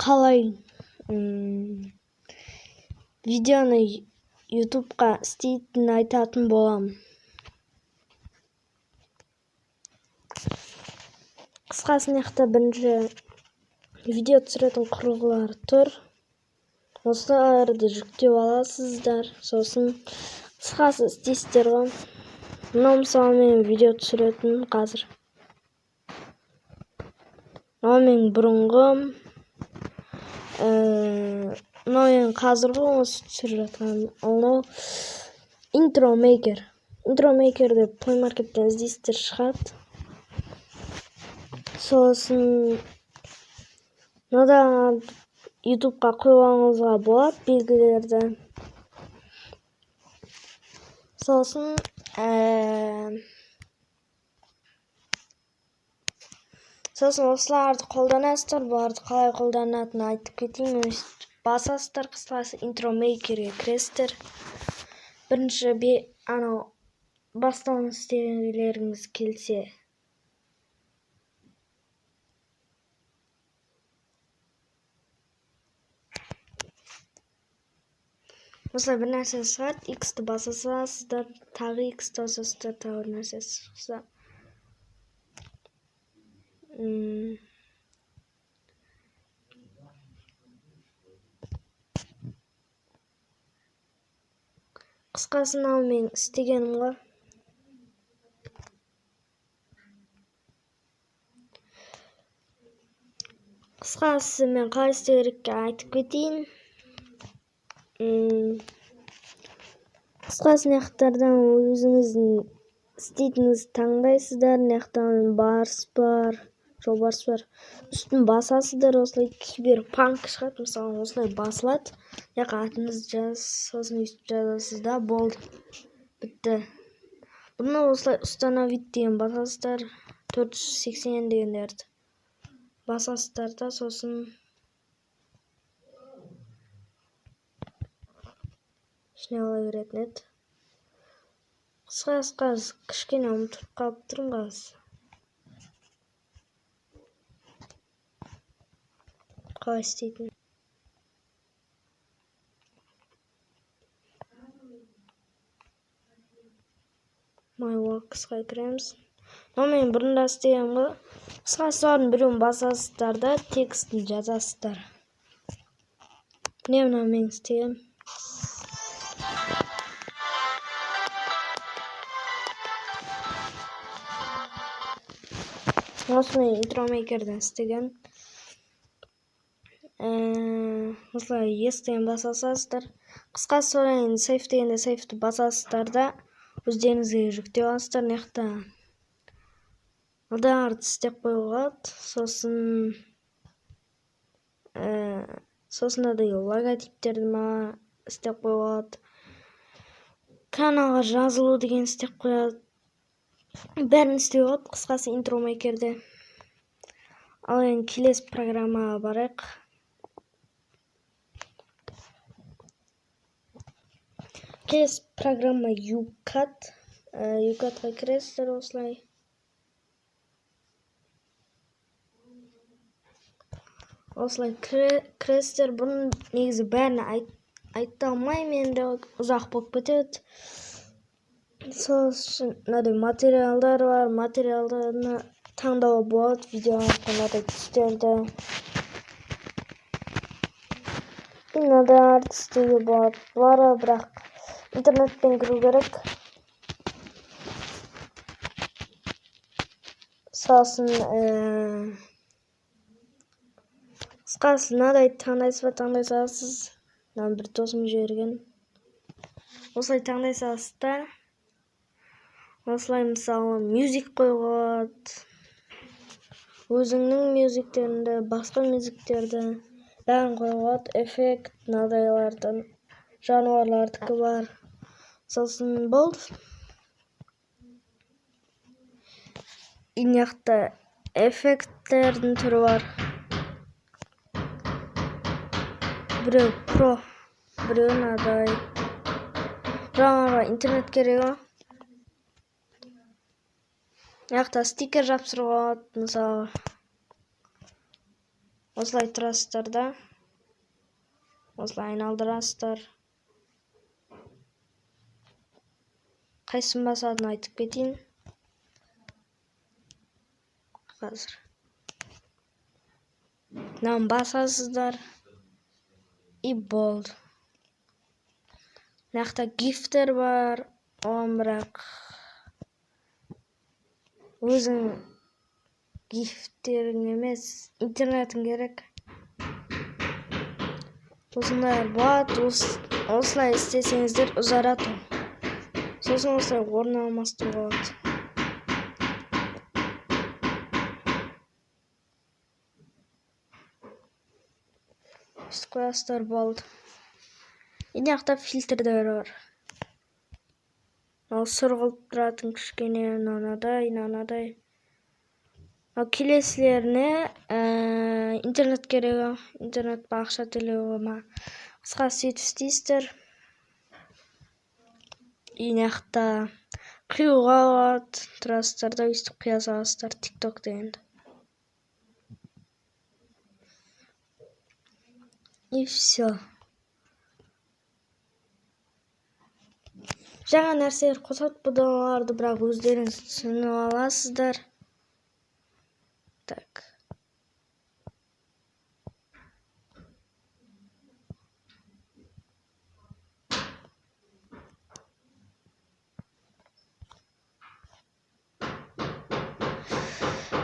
Қалай видеоны Ютубқа істейтінін айтатын боламын. Қысқасы, мына жақта бірінші видео түсіретін құрылғылар тұр. Осыларды жүктеп аласыздар, сосын қысқасы істейсіздер ғой. Мынау, мысалы, мен видео түсіретін қазір. Мынау менің бұрынғы, мынау менің қазіргі осы түсіріп жатқан. Мынау Intro Maker. Intro Maker деп Play Market'тен іздейсіздер, шығады. Сосын мынада Ютубқа қойғаныңызға болады белгілерді. Сосын осыларды қолданасыздар. Бұларды қалай қолданатынын айтып кетейін. Өйстіп басасыздар, қысқасы, Intro Maker'ге кіресіздер. Бірінші анау бастауын істегілеріңіз келсе, осылай бір нәрсе шығады, X-ті баса саласыздар, тағы X-ті басасыздар, тағы бір нәрсе шықса. Қысқасы, мынау менің істегенім ғой. Қысқасы, мен қалай істеу керекке айтып кетейін. Қысқасы, мына жақтардан өзіңіздің істейтініңізді таңдайсыздар. Мына жақтан барс бар, жолбарыс бар. Үстін басасыздар, осылай киберпанк шығады, мысалы, осылай басылады. Мына жаққа атыңызды жазасыз, сосын өйстіп жазасыз да, болды, бітті. Бұны осылай установить деген басасыздар, 480 дегендерді басасыздар да, сосын ішіне ала беретін еді. Қысқасы, қазір кішкене ұмытып қалып тұрмын қазір. Қалай істейтінін. My Works'қа кіреміз. Мынау мен бұрында істегенмін ғой. Қысқасы, солардың біреуін басасыздар да, текстін жазасыздар. Міне, мынау мен істегенмін. Осыны Intro Maker'ден істеген. Осылай yes деген баса саласыздар. Қысқасы, содан кейін save дегенде save-ті басасыздар да, өздеріңізге жүктеп аласыздар. Мына жақта алдағарды істеп қоюға болады. Сосын мынадай логотиптерді ма істеп қоюға болады. Каналға жазылу деген істеп қояды. Бәрін істеуге болады, қысқасы, Intro Maker'де. Ал енді келесі программаға барайық. Келесі программа YouCut. YouCutқа кіресіздер осылай. Осылай кіресіздер. Бұның негізі бәрін айта алмаймын, енді ұзақ болып кетеді. Сол үшін мынадай материалдар бар, материалдарды таңдауға болады, видеоға мынадай түстерді. Мынадайларды істеуге болады. Бұларға бірақ интернетпен кіру керек. Сосын қысқасы, мынадай таңдайсыз ба, таңдай саласыз. Мынаны бір досым жіберген. Осылай таңдай саласыз да, осылай, мысалы, мюзик қоюға болады. Өзіңнің мюзиктеріңді, басқа мюзиктерді бәрін қоюға болады. Эффект мынадайлардан, жануарлардікі бар. Сосын болды. И мына жақта эффекттердің түрі бар. Біреу про, біреу мынадай. Жануарға интернет керек ғой. Мына жақта стикер жапсыруға болады, мысалы. Осылай тұрасыздар да, осылай айналдырасыздар. Қайсысын басатынын айтып кетейін. Қазір. Мынаны басасыздар. И болды. Мына жақта гифтер бар. Оған бірақ өзің гифтерің емес, интернетің керек. Осындайлар болады. Осылай істесеңіздер ұзарады. Сосын осылай орын алмастыруға болады. Өстіп қоясыздар, болды. Мына жақта фильтрдер бар. Мынау сұр қылып тұратын кішкене, мынадай, мынадай. Ал келесілеріне интернет керек, интернет па, ақша төлеуге ма. Қысқасы сөйтіп істейсіздер. И мына жақта қиюға болады, тұрасыздар да өйстіп қия саласыздар TikTok дегенді. И все. Жаңа нәрселер қосады бұдаларды, бірақ өздеріңіз түсініп аласыздар. Так.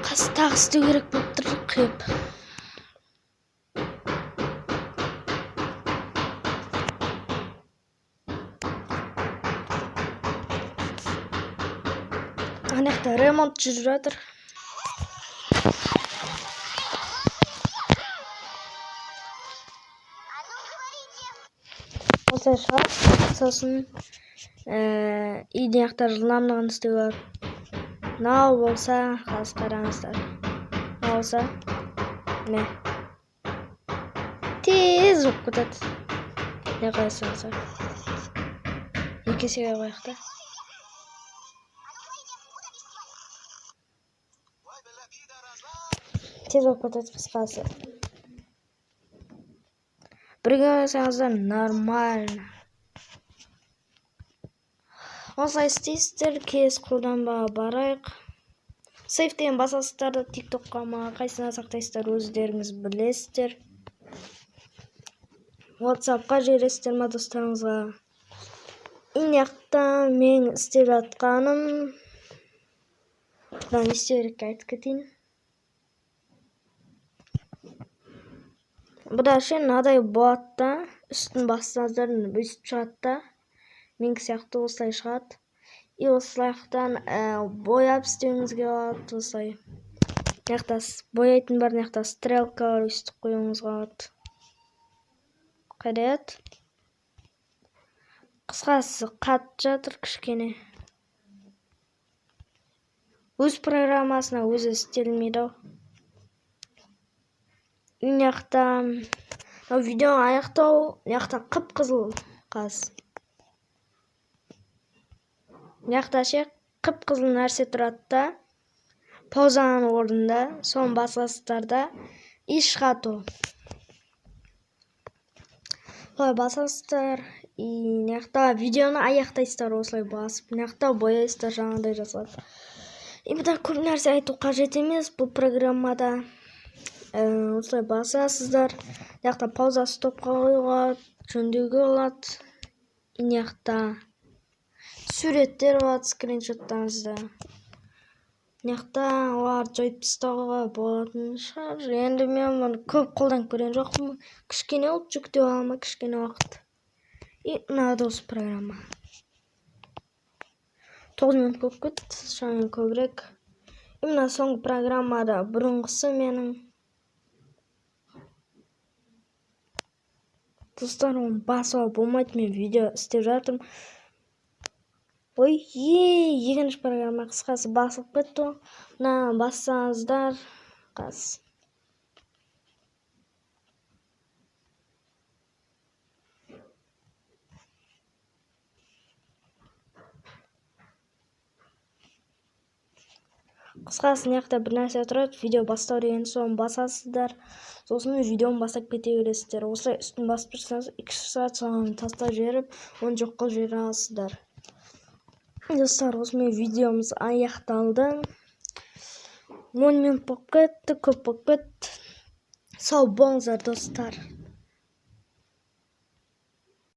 Қасы тағы істеу керек болып тұр, қиып. Ана жақта ремонт жүріп жатыр. Осылай шығады. Сосын, үйдің жақта жылдамдығын істеуге болады. Мынау болса, қазір қараңыздар. Мынау болса, міне. Тез болып кетеді. Не қойсаңыздар. Екі есеге қояйық та. Тез болып кетеді қысқасы. Бірге қойсаңыздар нормально. Осылай істейсіздер. Келесі қолданбаға барайық. Сейф деген басасыздар да TikTokқа ма, қайсына сақтайсыздар өздеріңіз білесіздер. WhatsAppқа жібересіздер ма достарыңызға. Мына жақта мен істеп жатқаным, мына не істеу керек айтып кетейін. Бұда ше мынадай болады да, үстін бассаңыздар өйстіп шығады да, менікі сияқты осылай шығады. И осылайықтан бояп істеуіңізге болады осылай. Мына жақта бояйтын бар, мына жақта стрелка бар, өйстіп қоюыңызға болады. Қайда еді? Қысқасы қатып жатыр кішкене. Өз программасына өзі істелмейді ау. Мына жақта мынау видеоны аяқтау, мына жақта қып-қызыл қаз. Мына жақта ше қып-қызыл нәрсе тұрады да, паузаның орнында, соны басасыздар да, и шығады ол. Солай басасыздар, и мына жақта видеоны аяқтайсыздар осылай басып, мына жақта бояйсыздар жаңағыдай жасап. И бұда көп нәрсе айту қажет емес бұл программада. Осылай басасыздар. Мына жақта пауза стопқа қоюға, жөндеуге болады. Мына жақта суреттер болады скриншоттарыңызда. Мына жақта оларды жойып тастауға болатын шығар. Енді мен бұны көп қолданып көрген жоқпын. Кішкене болып жүктеп аламын, кішкене уақыт. И ұнады осы программа. 9 минут болып кетті, шамамен көбірек. И мына соңғы программада бұрынғысы менің. Достар, оны басуға болмайды, мен видео істеп жатырмын. Ой, екінші программа қысқасы басылып кетті ғой. Мына бассаңыздар, қас. Қысқасы, мына жақта бір нәрсе тұрады, «Видео бастау» деген, соны басасыздар. Сосын видеоны бастап кете бересіздер. Осылай үстін басып тұрсаңыз, икс шығады, соны тастап жіберіп, оны жоқ қылып жібере аласыздар. Достар, осымен видеомыз аяқталды. 10 минут болып кетті, көп болып кетті. Сау болыңыздар, достар.